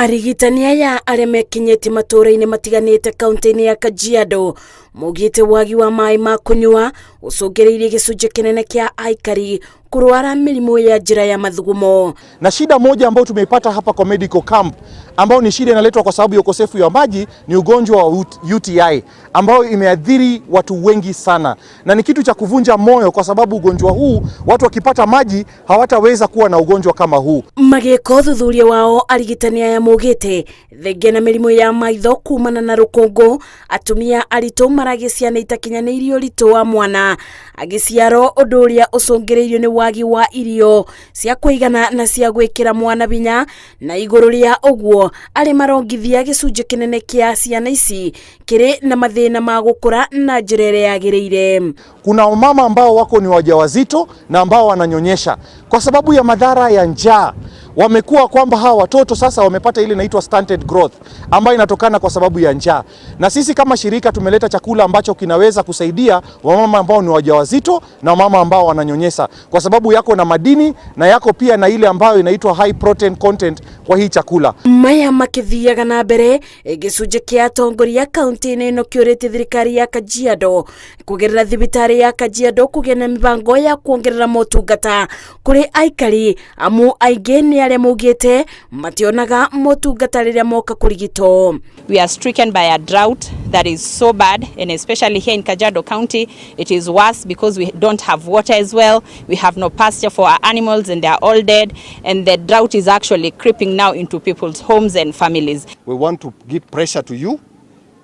Arigitani aya arĩa mekinyĩtie matũũra-inĩ matiganĩte kaunti-inĩ ya Kajiado maugĩte wagi wa maĩ ma kũnyua ũcũngĩrĩirie gĩcunjĩ kĩnene kĩa aikari kũrwara mĩrimũ ya njĩra ya mathugumo. Na shida moja ambayo tumeipata hapa kwa medical camp ambayo ni shida inaletwa kwa sababu ya ukosefu wa maji ni ugonjwa wa UTI ambayo imeathiri watu wengi sana, na ni kitu cha kuvunja moyo kwa sababu ugonjwa huu watu wakipata maji hawataweza kuwa na ugonjwa kama huu. Magĩka ũthuthuria wao, arigitani aya maugĩte thengia na mĩrimũ ya maitho kumana na rũkũngũ, atumia aritũ maragĩa ciana itakinyanĩirie ũritũ wa mwana agĩciarwo, ũndũ ũrĩa ũcũngĩrĩirio nĩ wagi wa irio cia kũigana na cia gwĩkĩra mwana hinya, na igũrũ rĩa ũguo arĩ marongithia gĩcunjĩ kĩnene kĩa ciana ici kĩrĩ na mathĩna ma gũkũra na njĩra ĩrĩa yagĩrĩire. Kuna wamama ambao wako ni wajawazito na ambao wananyonyesha kwa sababu ya madhara ya njaa wamekuwa kwamba hawa watoto sasa wamepata ile inaitwa stunted growth ambayo inatokana kwa sababu ya njaa, na sisi kama shirika tumeleta chakula ambacho kinaweza kusaidia wamama ambao ni wajawazito na wamama ambao wananyonyesha, kwa sababu yako na madini na yako pia na ile ambayo inaitwa high protein content kwa hii chakula. Maya makĩthiaga na mbere, gĩcunjĩ kĩa atongoria kaunti-inĩ ĩno kĩũrĩtie thirikari ya Kajiado kũgerera thibitarĩ ya Kajiado kũgĩa na mĩbango ya kuongerera motungata kũrĩ aikari, amu aingĩ nĩ arĩa maugĩte mationaga motungata rĩrĩa moka kũrigitwo. We are stricken by a drought that is so bad, and especially here in Kajiado County, it is worse because we don't have water as well. We have no pasture for our animals, and they are all dead. And the drought is actually creeping now into people's homes and families. We want to give pressure to you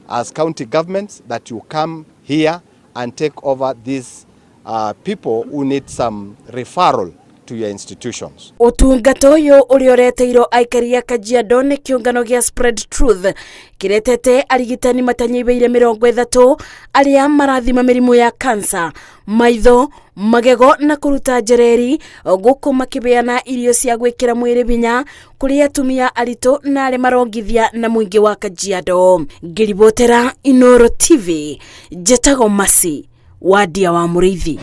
as county governments that you come here and take over these people who need some referral to your institutions. Ũtungata ũyũ ũrĩa ũreteirwo aikari a Kajiado nĩ kĩũngano gĩa Spread Truth kĩretete arigitani matanyihĩire 30 arĩa marathima mĩrimũ ya kansa, maitho, magego na kũruta njereri, gũkũ makĩbeana irio cia gwĩkĩra mwĩrĩ hinya kũrĩ atumia aritũ na arĩa marongithia na mũingĩ wa Kajiado. Ngĩribotera Inooro TV, njĩtagwo Masi Wadia wa Mũrĩithi.